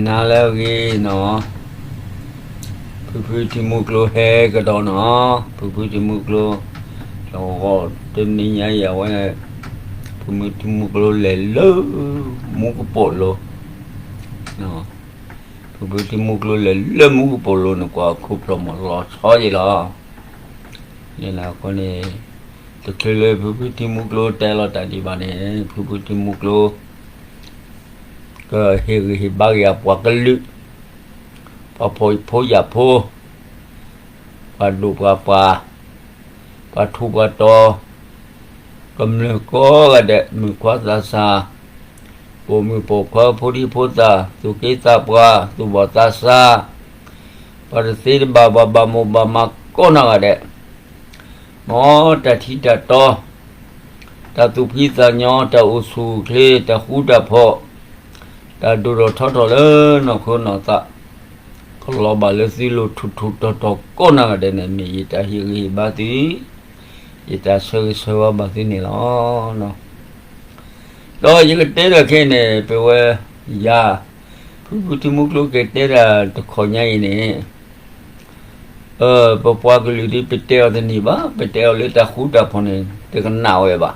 နၤလၢအဂ့ၤနီၤ, ဖုဖုထံမူကျိဟဲကဒီးနီၤ, ဖုဖုထံမူကျိ, တဂီၤတနံၤညါအံၤအဝဲ, ဖုဖုထံမူကျိလဲၤလၢ မူကပိာ်လိၤ, ဖုဖုထံမူကျိလဲၤလၢမူကပိာ်လိၤန့ၣ် ကွၢ်ခိၣ်ဖျီၣ်မီၤလီၤဆီယံၤလီၤ. န့ၣ်လၢအဃိန့ၣ်, တချုးလၢဖုဖုထံမူကျိတဲလီၤတၢ်ဒံးဘၣ်န့ၣ် ဖုဖုထံမူကျိ ကဟ့ၣ်ဂံၢ်ဟ့ၣ်ဘါက့ၤအပှၤကလုာ်, ပှၤဖှီၣ်ဖိယာ်ဖိ, ပှၤဒိၣ်ပှၤပှၢ်, ပှၤထူးပှၤတီၤ, ကမျၢၢ်ကိးဂၤဒဲး, မုၣ်ခွါသးစၢ်, ပိာ်မုၣ်ပိာ်ခွါ, ဖိဒံဖိသၣ်, သူၣ်က့သးပှၢ်, သူၣ်ဘီၣ်သးစၢ်, ပှၤတသ့တဘၣ်, ပှၤဘၣ်မိၢ်ဘၣ်မးကိးနီၢ်ဂၤဒဲး, မ်တၢ်ထံတၢ်တီ, တၢ်သူၣ်ဖှံသးညီ, တၢ်အိၣ်ဆူၣ်အိၣ်ချ့, တၢ်ဃူတၢ်ဖိး, တၢ်ဒိၣ်ထီၣ်ထီထီၣ်လၢနီၢ်ခိနီၢ်သး, ကလီၤဘၣ်လၢသုလိၤထူးထူးတီၤတီၤကိးနီၢ်ဂၤဒဲးန့ၣ် မ့ၢ်ယတၢ်ဟ့ၣ်ဂံၢ်ဟ့ၣ်ဘါသု, ယတၢ်ဆၢဂ့ၤဆၢဝါဘၣ်သုန့ၣ်လီၤ. ဒီးယကတဲဒၣ်ခဲအံၤန့ၣ် ပဝဲယၤ, ဖုဖုထံမူကျိကတဲတၢ်တခီညါအံၤန့ၣ်, ပပှၤကလုာ်ဒ်ပတဲအီၤတန့ၢ်ဘၣ်, ပတဲအီၤလၢတၢ်ဃူတၢ်ဖိးန့ၣ် တကနၣ်ဝဲဘၣ်.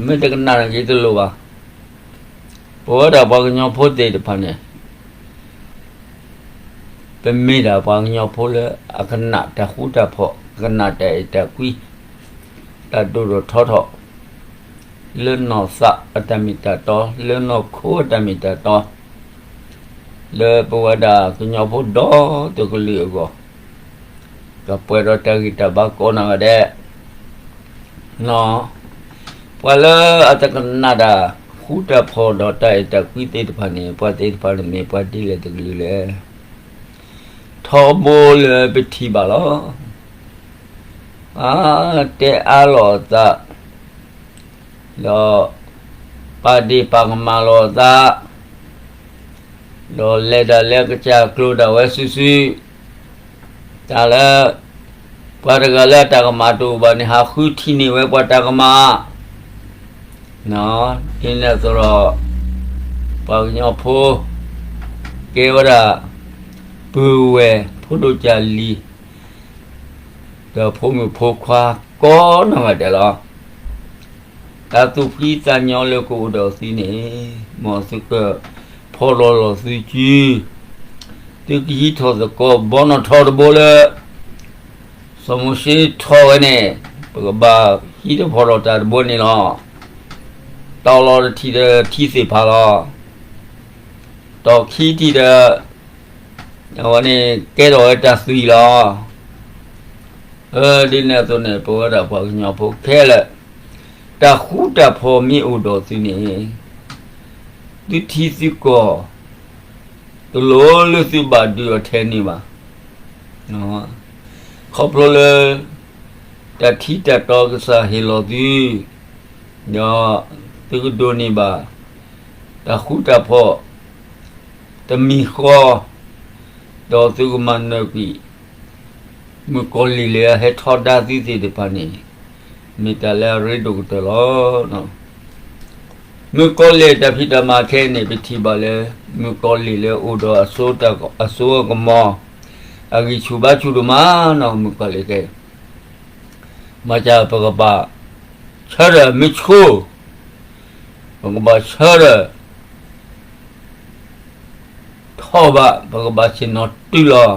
မ့ၢ်တကနၣ်န့ၣ်က့ၤတလိၣ်ဘၣ်. ပဝဲဒၣ်ပှၤကညီဖိသ့ၣ်တဖၣ်န့ၣ် ပမ့ၢ်ဒၣ်ပှၤကညီဖိလၢအကနၣ်တၢ်ဃူတၢ်ဖိး, ကနၣ်တၢ်အဲၣ်တၢ်ကွံ, တၢ်ဒိၣ်ထီၣ်ထီထီၣ်, လၢနီၢ်သးအတၢ်မ့ၢ်တၢ်တီ, လၢနီၢ်ခိအတၢ်မ့ၢ်တၢ်တီ, လၢပဝဲဒၣ်ကညီဖိဒီတကလုာ်အဂီၢ်, ကပှဲၤဒီးတၢ်ဂံၢ်တၢ်ဘါကိးနီၢ်ဂၤဒဲး ပှၤလၢအတကနၣ်တၢ်ဃူတၢ်ဖိးဒီးတၢ်အဲၣ်တၢ်ကွံသ့ၣ်တဖၣ်န့ၣ် ပှၤသ့ၣ်တဖၣ်န့ၣ်မ့ၢ်ပှၤဒ်လဲၣ်တကလုာ်လဲၣ်. ထီဘိလၢပထံၣ်ဘၣ်လီၤ. အါ, တဲအါလီၤအသး, ဒီးပာ်ဒ့ၣ်ပာ်ကမၣ်လီၤအသး, ဒီးလဲၤတၢ်လၢကစၢ်ကျိၤဒၣ်ဝဲစုာ်စုာ်, တၢ်လၢ ပှၤတဂၤလၢအတၢ်ကမၣ်တအိၣ်ဘၣ်န့ၣ် ဟးဃုထံၣ်န့ၢ်ဝဲပှၤတၢ်ကမၣ်, ဒ်န့ၣ်အသိးဒီး ပှၤကညီဖိ ကဲဝဲဒၣ် ပုၢ်ဝဲၢ်ဖိဒိၣ်ကၢ်လံၤ ဒီးဖိမုၣ်ဖိခွါကိးနီၢ်ဂၤဒဲးလီၤ. တၢ်သူၣ်ဖှံသးညီလၢကအိၣ်ဒီးသုန့ၣ်, မ်သုကဖီၣ်လီၤလီၤသုစု, သုကဟံးထီၣ်သကိးဘီနီၣ်ထီတဘိလၢ စီၤမိၤၡ့ထီၣ်ဝဲန့ၣ်, ပကဘၣ်ဟံးထီၣ်ဖီၣ်ထီၣ်တၢ်တဘိန့ၣ်လီၤ. တီၤလီၤတထံၣ်ဒီးထံသ့ၣ်ဖးလီၤ. တီၤခံထံၣ်ဒီး အဝဲန့ၣ်ကဲထီၣ်ဝဲတၢ်သွံၣ်လီၤ. ဒ်န့ၣ်အသိးန့ၣ် ပဝဲဒၣ်ပှၤကညီဖိခဲလၢာ်, တၢ်ဃူတၢ်ဖိးမ့ၢ်အိၣ်ဒီးသုန့ၣ်, သုထံသုကီၢ် တလိၣ်လၢသုဘၣ်ဒုးအီၤထဲန့ၣ်ဘၣ်. ခီဖျိလၢ တၢ်ထံတၢ်တီကစၢ်ဟ့ၣ်လီၤသု, ဒီးသုကဒိးန့ၢ်ဘၣ် တၢ်ဃူတၢ်ဖိး တမံၤဃီ, ဒီးသုကမၤနၢၤကွံာ် မုၣ်ကီၤလံၢ်လၢအဟဲထီဒါသုသ့ၣ်တဖၣ်န့ၣ်, မ့ၢ်တၢ်လၢအရ့ဒိၣ်ကတၢၢ်လီၤ. မုၣ်ကီၤလံၢ်တၢ်ဖံးတၢ်မၤခဲအံၤန့ၣ် ပထံၣ်ဘၣ်လၢ မုၣ်ကီၤလံၢ်လၢအိၣ်ဒီးအစိကမီၤ အဂံၢ်ဆူၣ်ဘါဆူၣ်ဒိၣ်မးနီၤ မုၣ်ကီၤလံၢ်ခဲအံၤ, မၤသးပကဘၣ်ဆၢထၢၣ်မ့ၢ်ဆိ, ပကဘၣ်ဆၢထၢၣ် ထီၣ်ဘၣ် ပကဘၣ်ဆ့ၣ်နီၤတုၤ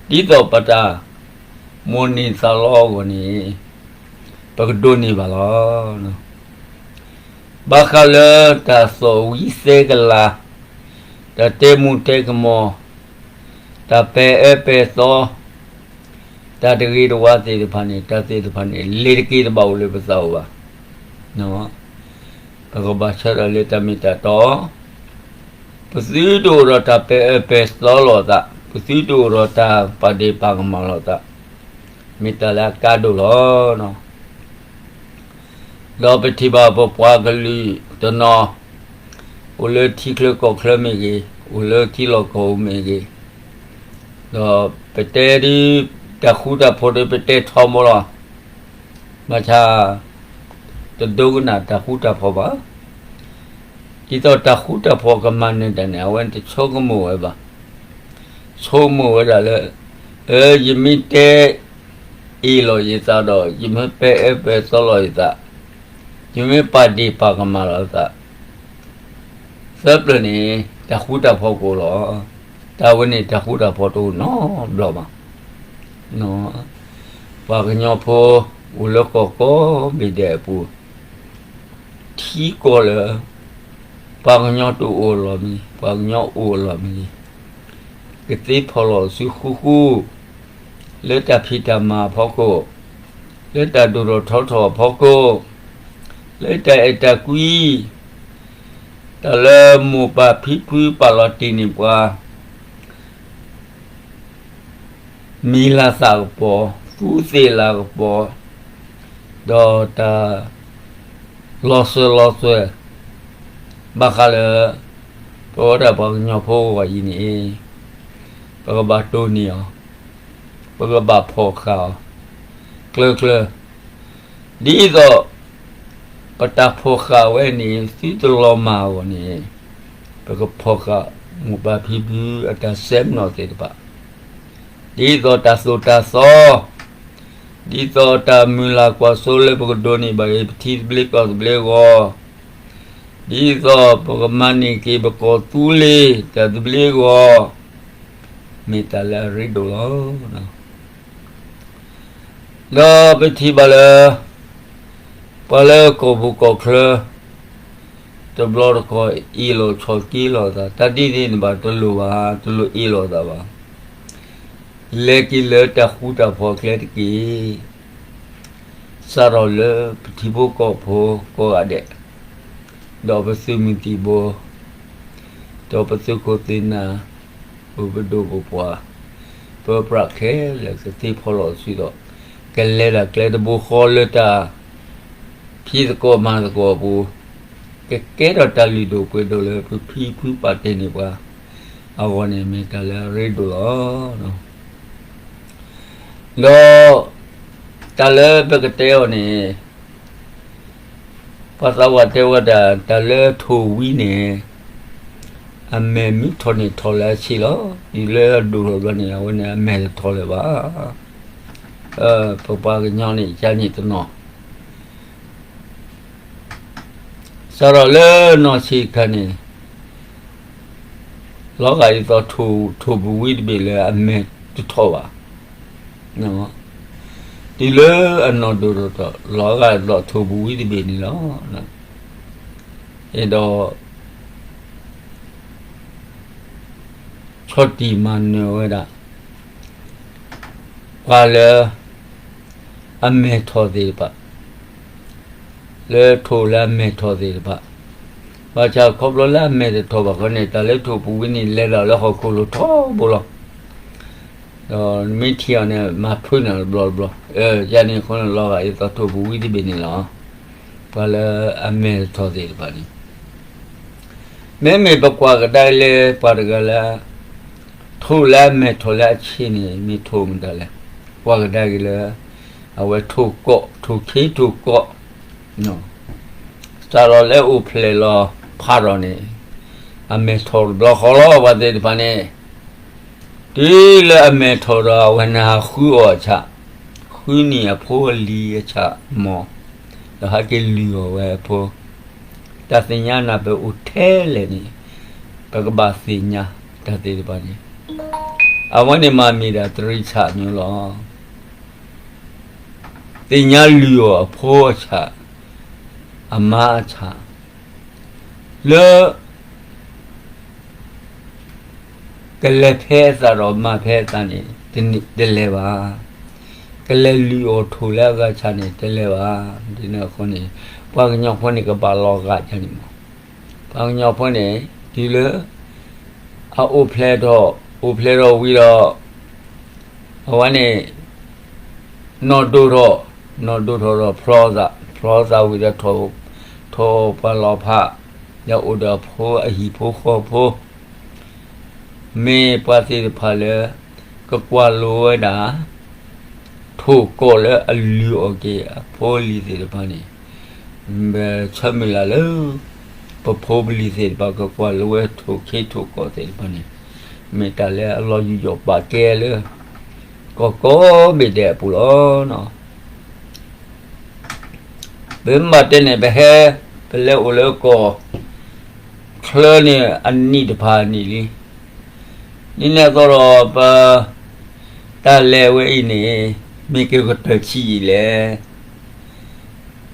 လီၤ, ဒ်သိးပတၢ်မိၣ်န့ၢ်သးလီအဂီၢ်န့ၣ် ပကဒိးန့ၢ်ဘၣ်လီၤ. ဘၣ်ဃးလၢတၢ်သီၣ်ဝံသဲကလၤ, တၢ်တဲမူတဲကမီၤ, တၢ်ပဲာ်အၢပဲာ်သီ, တၢ်တဂ့ၤတဝါသ့ၣ်တဖၣ်န့ၣ် တၢ်သ့ၣ်တဖၣ်န့ၣ် လ့ၤတက့ၤတဘၣ်အိၣ်လၢပသးအိၣ်ဘၣ်. ပကဘၣ်ဆၢထၢၣ်လၢတၢ်မ့ၢ်တၢ်တီ, ပသုတအိၣ်ဒီးတၢ်ပဲာ်အၢပဲာ်သီလိာ်သး, ပသုတအိၣ်ဒီးတၢ်ပာ်ဒ့ၣ်ပာ်ကမၣ်လိာ်သး, မ့ၢ်တၢ်လၢအကါဒိၣ်လီၤ. ဒီးပထံၣ်ဘၣ်ပပှၤကလုာ်တနီၤ, အိၣ်လၢထံချၢကီၢ်ချၢမ့ၢ်ဂ့ၤ, အိၣ်လၢထံလီၢ်ကီၢ်ပူၤမ့ၢ်ဂ့ၤ, ဒီးပတဲဒ်တၢ်ဃူတၢ်ဖိးဒီးပတဲထီဘိလီၤ. ဘၣ်ဆၣ် တဒိကနၣ်တၢ်ဃူတၢ်ဖိးဘၣ်. ဒ်သိးတၢ်ဃူတၢ်ဖိးကမၤနၢၤတၢ်န့ၣ် အဝဲန့ၣ်တဆိကမိၣ်ဝဲဘၣ်. ဆိကမိၣ်ဝဲဒၣ်လၢ ယမ့ၢ်တဲအ့ၣ်လိာ်ယသးဒီး ယမ့ၢ်ပဲာ်အၢပဲာ်သီလိာ်ယသး, ယမ့ၢ်ပာ်ဒ့ၣ်ပာ်ကမၣ်လိာ်သး, သၢပျၢၤန့ၣ် တၢ်ဃူတၢ်ဖိးကအိၣ်လီၤ. တၢ်ဝဲန့ၣ်တၢ်ဃူတၢ်ဖိးတအိၣ်နီတဘျီဘၣ်. ပှၤကညီဖိအိၣ်လၢကီၢ်ကိးဘ့ၣ်ဒဲးအပူၤ ထံကီၢ်လၢ ပှၤကညီတအိၣ်အလီၢ်မံၤ ပှၤကညီအိၣ်အလီၢ်မံၤလံ, ကသ့ဖီၣ်လိာ်စုဃုဃု လၢတၢ်ဖံးတၢ်မၤအဖီခိၣ်, လၢတၢ်ဒိၣ်ထီၣ်ထီထီၣ်အဖီခိၣ်, လၢတၢ်အဲၣ်တၢ်ကွံ, တၢ်လၢမိၢ်ပၢ်ဖံဖုပာ်လီၤတ့ၢ်န့ၢ်ပှၤ မံၤလၤသၣ်ကပီၤ, သူသ့ၣ်လၤကပီၤ, ဒီးတၢ်လီၤစၢၤလီၤသွဲၣ်, ဘၣ်ဃးလၢ ပဝဲဒၣ်ပှၤကညီဖိအဂီၢ်အံၤန့ၣ် ပကဘၣ်တိၢ်န့ၢ်အီၤ, ပကဘၣ်ဖီၣ်ဃာ်အီၤ ကျၢၤကျၢၤ, ဒ်သိး ပတၢ်ဖီၣ်ဃာ်ဝဲန့ၣ် သုတလီၤမၢ်အဂီၢ်န့ၣ် ပကဖီၣ်ဃာ်မိၢ်ပၢ်ဖံဖုအတၢ်ဆဲးနီၣ်သ့ၣ်တဖၣ်, ဒ်သိးတၢ်သိၣ်တၢ်သီ, ဒ်သိးတၢ်မုၢ်လၢ်ကွၢ်စိလၢပကဒိးန့ၢ်ဘၣ်အံၤ ပထံသဘျ့ကီၢ်သဘျ့အဂီၢ်, ဒ်သိးပကမၤန့ၢ်က့ၤပကီၢ်သူလ့ၤတၢ်သဘျ့အဂီၢ်, မ့ၢ်တၢ်လၢအရ့ဒိၣ်လီၤ. ဒီးပထံၣ်ဘၣ်လၢ ပှၤလၢကီၢ်ပူၤကီၢ်ချၢ တဘျီတခီၣ်အ့ၣ်လိာ်ဆိးက့လိာ်သး, တၢ်ဒ်န့ၣ်န့ၣ်ဘၣ်တလိၣ်ဘၣ်, တလိၣ်အ့ၣ်လိာ်သးဘၣ်. လဲၤက့ၤလၢတၢ်ဃူတၢ်ဖိးအကျဲတက့ၢ်. စးထီၣ်လၢပထံဖိကီၢ်ဖိကိးဂၤဒဲး, ဒီးပသုးမုၢ်သံၣ်ဘိ, ဒီးပသုးခိၣ်သုးနၢ်, ပပဒိၣ်ပပှၢ်, ပပြးခဲလၢာ်ကသ့ဖီၣ်လိာ်စုဒီး ကလဲၤဒၣ်ကျဲတဘိဃီလၢတၢ် ဖံးသကိးမၤသကိးအပူၤ, ကကဲထီၣ်တၢ်လုၢ်ဒိၣ်ပှ့ၤဒိၣ်လၢပဖံဖုပာ်တ့ၢ်န့ၢ်ပှၤအဂီၢ်န့ၣ် မ့ၢ်တၢ်လၢအရ့ဒိၣ်လီၤ. ဒီးတၢ်လၢပကတဲအီၤန့ၣ် ပှၤသးပှၢ်တဲဝဲဒၣ် တၢ်လၢထိၣ်ဝံၤန့ၣ် အမဲာ်မ့ၢ်ထီၣ်န့ၣ်ထီၣ်လၢအဆံးလီၤ. တုၤလၢအဒိၣ်ထီၣ်ဘျီန့ၣ် အဝဲန့ၣ်အမဲာ်တထီၣ်လၢၤဘၣ်. ပပှၤကညီန့ၣ် ကန့ၣ်တနီၤ စးထီၣ်လၢနီၢ်ဆံးခါန့ၣ် လီၤဂာ်ဒ်သိးထိၣ်ပူၤဝံၤတဘ့ၣ်လၢအမဲာ်တထီၣ်ဘၣ်. တုၤလၢအနီၢ်ဒိၣ်ထီၣ်ထီၣ် လီၤဂာ်ဒ်သိးထိၣ်ပူၤဝံၤတဘ့ၣ်န့ၣ်လီၤ. အဲၣ်ဒိး ဆီၣ်တံၢ်မၤနၢၤဝဲဒၣ် ပှၤလၢ အမဲာ်ထီၣ်သ့ၣ်တဖၣ်, လၢထိၣ်လၢအမဲာ်ထီၣ်သ့ၣ်တဖၣ်, ဘၣ်ဆၣ်ခီဖျိလၢအမဲာ်တထီၣ်ဘၣ်ဃီန့ၣ် တၢ်လၢထိၣ်ပူၤဝံၤန့ၣ် လဲၤဒၣ်လၢဟီၣ်ခိၣ်လိၤထီဘိလီၤ. ဒီးနမ့ၢ်ထံၣ်အီၤန့ၣ် မၤဖုးနၤတဘျီတဘျီ, ယၤန့ၣ်အဃိန့ၣ် လီၤဂာ်ဒ်သိးထိၣ်ပူၤဝံၤတဘ့ၣ်န့ၣ်လီၤ. ပှၤလၢအမဲာ်တထီၣ်သ့ၣ်တဖၣ်န့ၣ် မ့မ့ၢ်ပကွၢ်ကဒါက့ၤလၢပှၤတဂၤလၢ ထိၣ်လၢအမဲာ်ထီၣ်လၢအဆံးန့ၣ် မ့ၢ်ထိၣ်မတၤလဲၣ်. ကွၢ်ကဒါက့ၤလၢ အဝဲထိၣ်ကီး ထိၣ်ခ့ထိၣ်ကီး, စးထီၣ်လၢအိၣ်ဖျဲၣ်လီၤဖးထီၣ်န့ၣ် အမဲာ်ထီၣ်တဘျီဃီလီၤ. ပှၤသ့ၣ်တဖၣ်န့ၣ် တုၤလၢအမဲာ်ထီၣ်ဒီး အဝဲန့ၣ်ဟးဃုအီၣ်အဆၣ်, ဃုန့ၢ်အဖိအလံၤအဆၣ်မီၢ်, ဒီးဟဲက့ၤလုၢ်အီၣ်ဝဲအဖိ, တၢ်သ့ၣ်ညါနၢ်ပၢၢ်အိၣ်ထဲလဲၣ်န့ၣ် ပကဘၣ်သ့ၣ်ညါတၢ်သ့ၣ်တဖၣ်န့ၣ်, အဝဲန့ၣ်မၤမ့ၢ်ဒၣ်တရံးဆၣ်န့ၣ်လီၤ. သ့ၣ်ညါလုၢ်အီၣ်အဖိအဆၣ်, အမါအဆၣ်, လၢ ကလဲၤဖဲအသးဒီးမၤဖဲအသးန့ၣ် တလဲၤဘၣ်. ကလဲၤလုၢ်အီၣ်ထိၣ်လၢအဂၤဆၣ်န့ၣ် တလဲၤဘၣ်. ဒ်န့ၣ်အဃိန့ၣ် ပှၤကညီဖိန့ၣ် ကဘၣ်လီၤဂာ်ဒ်န့ၣ်မး. ပှၤကညီဖိန့ၣ် တုၤလၢ အအိၣ်ဖျဲၣ်ထီၣ်, အိၣ်ဖျဲၣ်ထီၣ်ဝံၤဒီး အဝဲန့ၣ် နီၢ်ဒိၣ်ထီၣ်, နီၢ်ဒိၣ်ထီၣ်ဒီးဖျီသး, ဖျီသးဝံၤဒီး ထိၣ်ပှၢ်လီၤဖး, ဒီးအိၣ်ဒီးအဖိအဟံၣ်ဖိဃီဖိ, မ့ၢ်ပှၤသ့ၣ်တဖၣ်လၢ ကကွၢ်လိဝဲဒၣ် ထိၣ်ကီးလၢအလုၢ်အီၣ်က့ၤအဖိအလံၤသ့ၣ်တဖၣ်န့ၣ် ပဆၢမုၢ်လၢ်လၢ ပဖိပလံၤသ့ၣ်တဖၣ် ကကွၢ်လၢဝဲထိၣ်ခ့ထိၣ်ကီၢ်သ့ၣ်တဖၣ်န့ၣ်, မ့ၢ်တၢ်လၢအလီၤယူးယီၣ်ပာ်ကဲလၢ ကီၢ်ကိးဘ့ၣ်ဒဲးအပူၤလီၤ. ပမ့ၢ်ဘၣ်တဲန့ၣ် ပဟဲ, ပလဲၤအိၣ်လၢကီၢ်ချၢန့ၣ် အနံၣ်တဖၣ်န့ၣ်လံ. ဒ်န့ၣ်အသိးဒီး ပတၢ်လဲၤဝဲအံၤန့ၣ် မ့ၢ်ကကတၢၢ်ဆံးယံာ်လဲၣ်.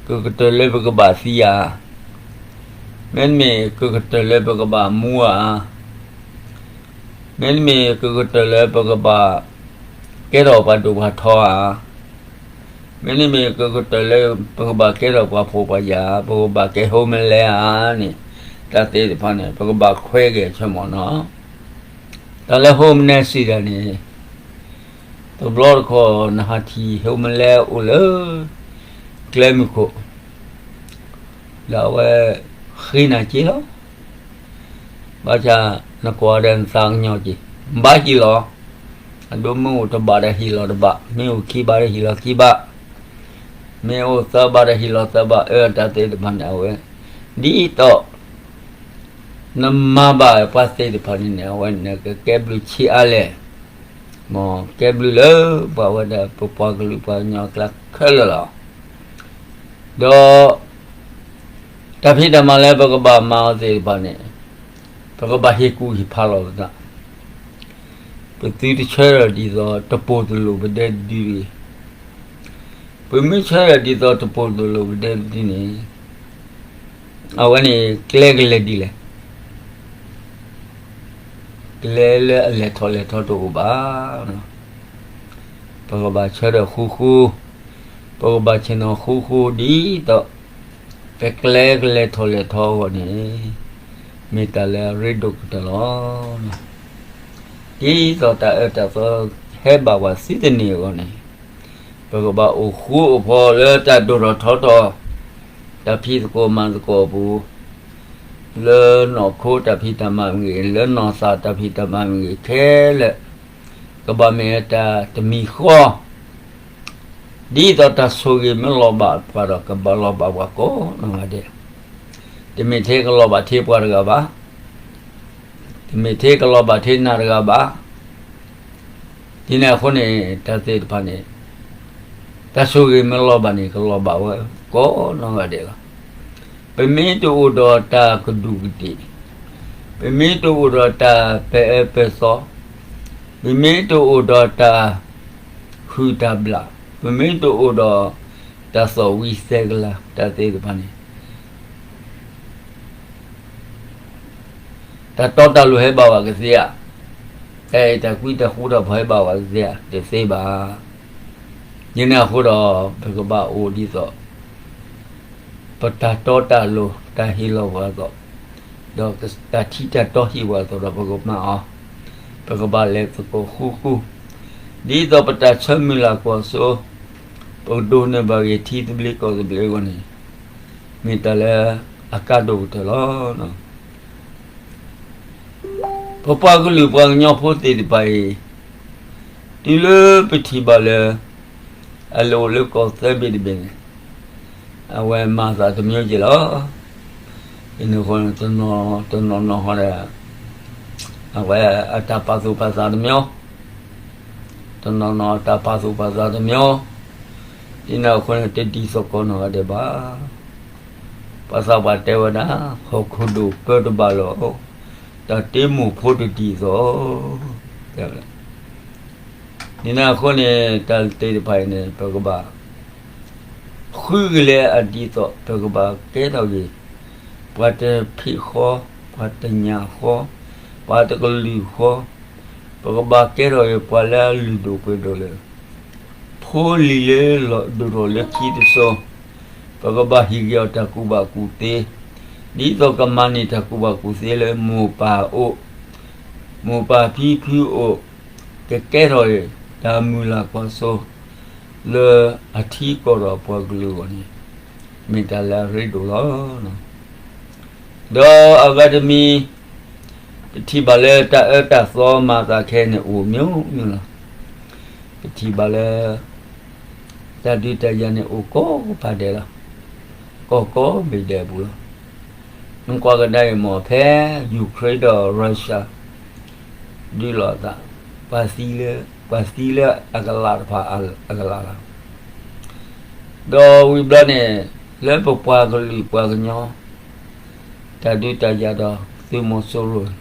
ကကတၢၢ်လၢပကဘၣ်သံဧါ, မ့တမ့ၢ်ကကတၢၢ်လၢပကဘၣ်မူဧါ, မ့တမ့ၢ်ကကတၢၢ်လၢပကဘၣ်ကဲထီၣ်ပှၤဒိၣ်ပှၤထီဧါ, မ့တမ့ၢ်ကကတၢၢ်လၢပကဘၣ်ကဲထီၣ်ပှၤဖှီၣ်ပှၤယာ်, ပကဘၣ်ကဲ homeless ဧါန့ၣ်, တၢ်သ့ၣ်တဖၣ်န့ၣ် ပကဘၣ်ခွဲးဂဲၤဆၢမီၤနီၤ. တၢ်လၢ homeless စံးတၢ်န့ၣ်, တဘျီတခီၣ်နဟးထံၣ် homeless အိၣ်လၢကျဲမုၢ်ခိၣ်, ဒီးအဝဲဃ့နၤစ့လီၤ. ဘၣ်ဆၣ်နကွၢ်ဒီးနသးကညီၤက့ၤ, ဘၣ်ဟ့ၣ်လီၤ, အဒိမ့ၢ်အိၣ်တဘးဒီးဟ့ၣ်လီၤတဘး, မ့ၢ်အိၣ်ခံဘးဒီးဟ့ၣ်လီၤခံဘး, မ့ၢ်အိၣ်သၢဘးဒီးဟ့ၣ်လီၤသၢဘး, အၢ တၢ်သ့ၣ်တဖၣ်န့ၣ် အဝဲ, ဒ်သိး နမၤဘၣ်ပှၤသ့ၣ်တဖၣ်န့ၣ်န့ၣ် အဝဲန့ၣ်ကကဲဘျုးဆံးအါလဲၣ်, မ်ကဲဘျုးလၢပှၤဝဲဒၣ် ပပှၤကလုာ်ပှၤကညီအကျါခဲလၢာ်လီၤ. ဒီး တၢ်ဖံးတၢ်မၤလၢပကဘၣ်မၤအီၤသ့ၣ်တဖၣ်န့ၣ်, ပကဘၣ်ဟ့ၣ်ကူၣ်ဟ့ၣ်ဖးလီၤပသး, ပသုတဆၢထၢၣ်ဒ်သိးတပိၢ်တလိၣ်ပဒဲတဒုတဂ့ၤ. ပမ့ၢ်ဆၢထၢၣ်ဒ်သိးတပိၢ်တလိၣ်ပဒဲတဒုန့ၣ်, အဝဲန့ၣ်ကျဲကလဲၤဒ်လဲၣ်, ကျဲလၢအလဲၤထီၣ်လဲၤထီတအိၣ်ဘၣ်. ပကဘၣ်ဆၢထၢၣ်ဃူဃူ, ပကဘၣ်ဆ့ၣ်နီၤဃူဃူဒ်သိး ပကျဲကလဲၤထီၣ်လဲၤထီအဂီၢ်န့ၣ်, မ့ၢ်တၢ်လၢအရ့ဒိၣ်ကတၢၢ်လီၤ. ဒ်သိးတၢ်အၢတၢ်သီဟဲဘၣ်ပှၤသုတန့ၢ်အဂီၢ်န့ၣ်, ပကဘၣ်အိၣ်ဃူအိၣ်ဖိးလၢတၢ်ဒိၣ်ထီၣ်ထီထီၣ်, တၢ်ဖံးသကိးမၤသကိးအပူၤ, လၢနီၢ်ခိတၢ်ဖံးတၢ်မၤမ့ၢ်ဂ့ၤ, လၢနီၢ်သးတၢ်ဖံးတၢ်မၤမ့ၢ်ဂ့ၤခဲလၢာ်, ကဘၣ်မ့ၢ်တၢ်တမံၤဃီ ဒ်သိးတၢ်ဆိၣ်ဂ့ၤမ့ၢ်လီၤဘၣ်ပှၤဒီး ကဘၣ်လီၤဘၣ်ပှၤကိးနီၢ်ဂၤဒဲး, တမ့ၢ်ထဲကလီၤဘၣ်ထဲပှၤတဂၤဘၣ်, တမ့ၢ်ထဲကလီၤဘၣ်ထဲနၤတဂၤဘၣ်. ဒ်န့ၣ်အဃိန့ၣ် တၢ်သ့ၣ်တဖၣ်န့ၣ် တၢ်ဆိၣ်ဂ့ၤမ့ၢ်လီၤဘၣ်န့ၣ် ကလီၤဘၣ်ဝဲကိးနီၢ်ဂၤဒဲးလီၤ. ပမ့ၢ်တအိၣ်ဒီးတၢ်ကဒူးကဒ့ၣ်, ပမ့ၢ်တအိၣ်ဒီးတၢ်ပအဲပသီ, ပမ့ၢ်တအိၣ်ဒီးတၢ်ဟုၣ်တၢ်ဘျၣ်, ပမ့ၢ်တအိၣ်ဒီးတၢ်သီၣ်ဝံၤသဲကလၤ တၢ်သ့ၣ်တဖၣ်န့ၣ် တၢ်တီတၢ်လိၤဟဲဘၣ်ဝဲကသ့ဧါ, တၢ်အဲၣ်တၢ်ကွံတၢ်ဃူတၢ်ဖိးဟဲဘၣ်ဝဲကသ့ဧါ, တသ့ဘၣ်. ဒ်န့ၣ်အဃိဒီး ပကဘၣ်အိၣ်ဒ်သိး ပတၢ်တီတၢ်လိၤ တၢ်ဟ့ၣ်လီၤပှၤအသိး, ဒီးတၢ်ထံၣ်တၢ်တီဟ့ၣ်ပှၤအသိးဒီး ပကမၤအီၤ, ပကဘၣ်လဲၤသကိးဃူဃူ, ဒ်သိးပတၢ်ဆၢမုၢ်လၢ်ကွၢ်စိ, ပကဒိးန့ၢ်ဘၣ်ဂ့ၤထံသဘျ့ကီၢ်သဘျ့အဂီၢ်န့ၣ်, မ့ၢ်တၢ်လၢအကါဒိၣ်ကတၢၢ်လီၤ. ပပှၤကလုာ်ပှၤကညီဖိသ့ၣ်တဖၣ်အံၤ, တုၤလၢပထံၣ်ဘၣ်လၢ အလဲၤအိၣ်လၢကီၢ်သၢဘ့ၣ်တဘ့ၣ်န့ၣ်, အဝဲမၤသးတမျိုးက့ၤလီၤ. အဃိ တနီၤနီၤဃီဒီး အဝဲအတၢ်ပာ်သူၣ်ပာ်သးတမျိုး, တနီၤနီၤတၢ်ပာ်သူၣ်ပာ်သးတမျိုး, ဒ်န့ၣ်အဃိန့ၣ် တဒ်သိးကိးနီၢ်ဂၤဒဲးဘၣ်. ပှၤသးပှၢ်တဲဝဲဒၣ် ဟီၣ်ခိၣ်ဒိၣ်ပၢတဘၣ်လီၤ, တၢ်တ့မိၢ်ဖိတဒ်သိး တဲဝဲဒၣ်. ဒ်န့ၣ်အဃိန့ၣ် တၢ်သ့ၣ်တဖၣ်အံၤန့ၣ် ပကဘၣ် ဃုကလဲၤအဒ်သိး ပကဘၣ်ကဲထီၣ်က့ၤ ပှၤတဖံးဃီ, ပှၤတညၣ်ဃီ, ပှၤတကလုာ်ဃီ, ပကဘၣ်ကဲထီၣ်က့ၤပှၤလၢအလုၢ်ဒိၣ်ပှ့ၤဒိၣ်လၢ ဖိလံၤလၢလီၤဒိၣ်ထီၣ်လၢခံတစိၤ, ပကဘၣ်ဟ့ၣ်က့ၤအီၤတၢ်ကူၣ်ဘၣ်ကူၣ်သ့, ဒ်သိးကမၤန့ၢ်တၢ်ကူၣ်ဘၣ်ကူၣ်သ့လၢမိၢ်ပၢ်အိၣ်, မိၢ်ပၢ်ဖံဖုအိၣ်, ကကဲထီၣ်တၢ်မုၢ်လၢ်ကွၢ်စိ လၢအထံကီၢ်ဒီးပှၤကလုာ်အဂီၢ်န့ၣ် မ့ၢ်တၢ်လၢအရ့ဒိၣ်လီၤ. ဒီးအဂၤတမံၤ ပထံၣ်ဘၣ်လၢတၢ်အၢတၢ်သီမၤသးခဲန့ၣ်အိၣ်မျိုးမျိုးလီၤ. ပထံၣ်ဘၣ်လၢ တၢ်ဒုးတၢ်ယၤန့ၣ်အိၣ်ကိးဖးဒဲးလီၤ. ကီၢ်ကိးဘ့ၣ်ဒဲးအပူၤလီၤ. နကွၢ်ကဒါအံၤမ့ၢ် ဖဲ Ukraine ဒီး Russia ဒုးလိာ်သး, ပှၤသံလၢ, ပှၤသံလၢအကလးတဖၣ်အကလးလီၤ. ဒီးဝံၤဘျီန့ၣ် လၢပပှၤကလုာ်ပှၤကညီ တၢ်ဒုးတၢ်ယၤဒီးသုးမီၤစိရိၤ,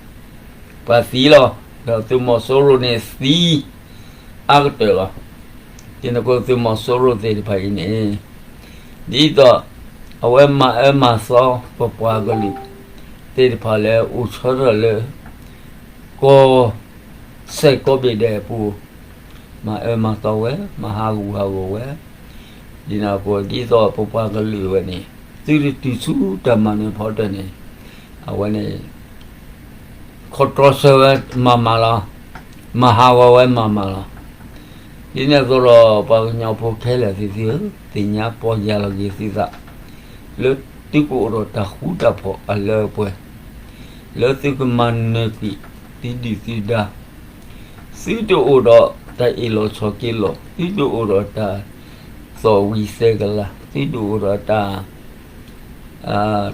ပှၤသံလီၤ, ဒီးသုးမီၤစိရိၤန့ၣ်သံ အါကတၢၢ်လီၤ. ဒ်န့ၣ်အဃိသုးမီၤစိရိၤသ့ၣ်တဖၣ်အံၤန့ၣ် ဒ်သိး အဝဲမၤအၢမၤသီပပှၤကလုာ်သ့ၣ်တဖၣ်လၢအိၣ်ဆီထီၣ်လၢ ကီၢ်စဲၣ်ကီၢ်ဘ့ၣ်ဒဲးအပူၤ, မၤအၢမၤသီဝဲ, မၤဟးဂူာ်ဟးဂီၤဝဲ, ဒ်န့ၣ်အဃိ ဒ်သိးပပှၤကလုာ်ဝဲန့ၣ် သုတတုၤဆူတၢ်မၤနၢၤဖီတၢၢ်န့ၣ် အဝဲန့ၣ် ခီတြီဆၢဝဲမၤမၤလီၤ. မၤဟးဂီၤဝဲမၤမၤလီၤ. ဒ်န့ၣ်အသိးဒီး ပှၤကညီဖိခဲလၢာ်သ့ၣ်သုဧၢ, သ့ၣ်ညါပီၢ်ယၢ်လီၤက့ၤသုသး လၢသုကအိၣ်ဒီးတၢ်ဃူတၢ်ဖိးအလၢအပှဲၤ, လၢသုကမၤနၢၤကွံာ်သုဒုၣ်သုဒါ, သုတအိၣ်ဒီးတၢ်အ့ၣ်လိာ်ဆိးက့လိာ်, သုတအိၣ်ဒီးတၢ်သီၣ်ဝံၤသဲကလၤ, သုတအိၣ်ဒီးတၢ်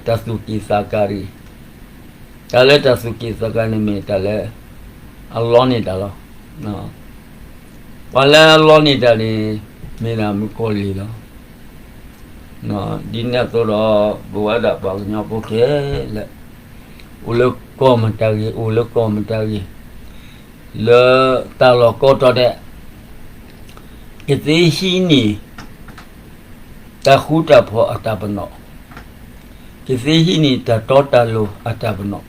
တၢ်သူၣ်က့ၣ်သးကါတဂ့ၤ. တၢ်လၢတၢ်သူၣ်က့ၣ်သးကါန့ၣ်မ့ၢ်တၢ်လၢ အလီန့ၢ်တၢ်လီၤ. ပှၤလၢအလီန့ၢ်တၢ်န့ၣ် မ့ၢ်ဒၣ်မုၣ်ကီၤလံၢ်လီၤ. ဒ်န့ၣ်အသိးဒီး ပဝဲဒၣ်ပှၤကညီဖိခဲလၢာ် အိၣ်လၢကီၢ်မတၤဂ့ၤ, အိၣ်လၢကီၢ်မတၤဂ့ၤ, လၢတၢ်လီၢ်ကိးတီၤဒဲး ကသ့ဟံးန့ၢ် တၢ်ဃူတၢ်ဖိးအတၢ်ပနီၣ်, ကသ့ဟံးန့ၢ်တၢ်တီတၢ်လိၤအတၢ်ပနီၣ်,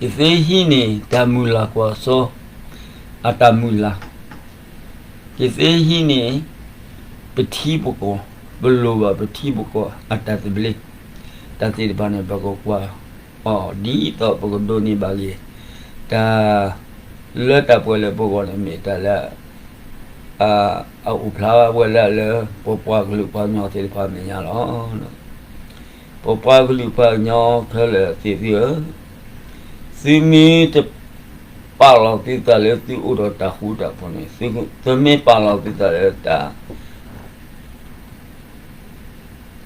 ကသ့ဟံးန့ၢ်တၢ်မုၢ်လၢ်ကွၢ်စိအတၢ်မုၢ်လၢ်, ကသ့ဟံးန့ၢ် ပထံပကီၢ်, ပလိၣ်ဘၣ်ပထံပကီၢ်အတၢ်သဘျ့, တၢ်သ့ၣ်တဖၣ်န့ၣ် ပကကွၢ်အီၤ ဒ်သိးပကဒိးန့ၢ်ဘၣ်က့ၤ တၢ်လၢတၢ်ပှဲၤလၢပဂီၢ်န့ၣ် မ့ၢ်တၢ်လၢ အအိၣ်ဖျါဝဲဒၣ်လၢ ပပှၤကလုာ်ပှၤကညီသ့ၣ်တဖၣ်အမဲာ်ညါလီၤ. ပပှၤကလုာ်ပှၤကညီခဲလၢာ်သ့ၣ်သုဧၢ, သုမ့ၢ်တပာ်လီၤသုသးလၢသုအိၣ်ဒီးတၢ်ဃူတၢ်ဖိးန့ၣ်, သုမ့ၢ်ပာ်လီၤသုသးလၢတၢ်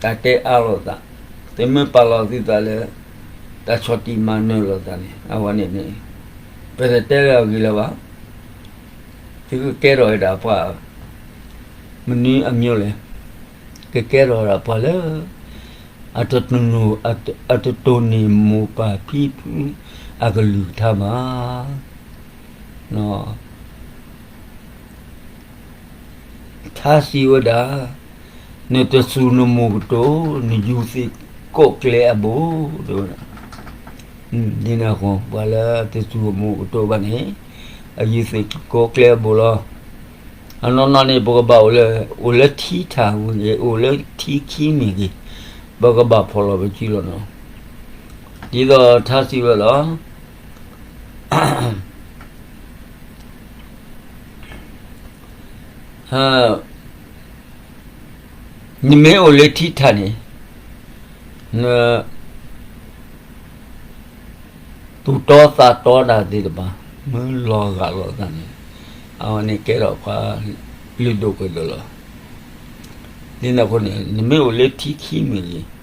တၢ်တဲအါလိာ်သး, သုမ့ၢ်ပာ်လီၤသုသးလၢ တၢ်ဆီၣ်တံၢ်မၤနၢၤလိာ်သးန့ၣ် အဝဲန့ၣ်န့ၣ် ပတတဲလၢအဂ့ၤလၢၤဘၣ်. သုကကဲထီၣ်ဝဲဒၣ်ပှၤ မနုၤအမျိုးလဲၣ်, ကကဲထီၣ်ဝဲဒၣ်ပှၤလၢ အတတိၢ်နီၣ် အတတိၢ်န့ၢ်မိၢ်ပၢ်ဖံဖုအကလုၢ်ကထါဘၣ်. ထါစံးဝဲဒၣ်, နတစူၢ်နမိၢ်ကတိၤ, နယူၤသ့ၣ်ကိးကျဲအဘိ, တဲဝဲဒၣ်. ဒ်န့ၣ်အဃိ ပှၤလၢတစူၢ်အမိၢ်ကတိၤဘၣ်န့ၣ် အယူၤသ့ၣ်ကိးကျဲအဘိလီၤ. အနီၢ်နီၢ်န့ၣ် ပကဘၣ်အိၣ်လၢ အိၣ်လၢထံထၣ်မ့ၢ်ဂ့ၤ, အိၣ်လၢထံခံမ့ၢ်ဂ့ၤ, ပကဘၣ်ဖီၣ်လီၤပစုလီၤနီၤ. ဒ်သိးထါစံးဝဲလီၤ. နမ့ၢ်အိၣ်လၢထံထၣ်န့ၣ် နသူၣ်တီသးတီတၢ်သ့ၣ်တဖၣ် မ့ၢ်လီၤဂာ်လိာ်သးန့ၣ် အဝဲန့ၣ်ကဲထီၣ်ပှၤလုၢ်ဒိၣ်ပှ့ၤဒိၣ်လီၤ. ဒ်န့ၣ်အဃိန့ၣ် နမ့ၢ်အိၣ်လၢထံခံမ့ၢ်ဂ့ၤ,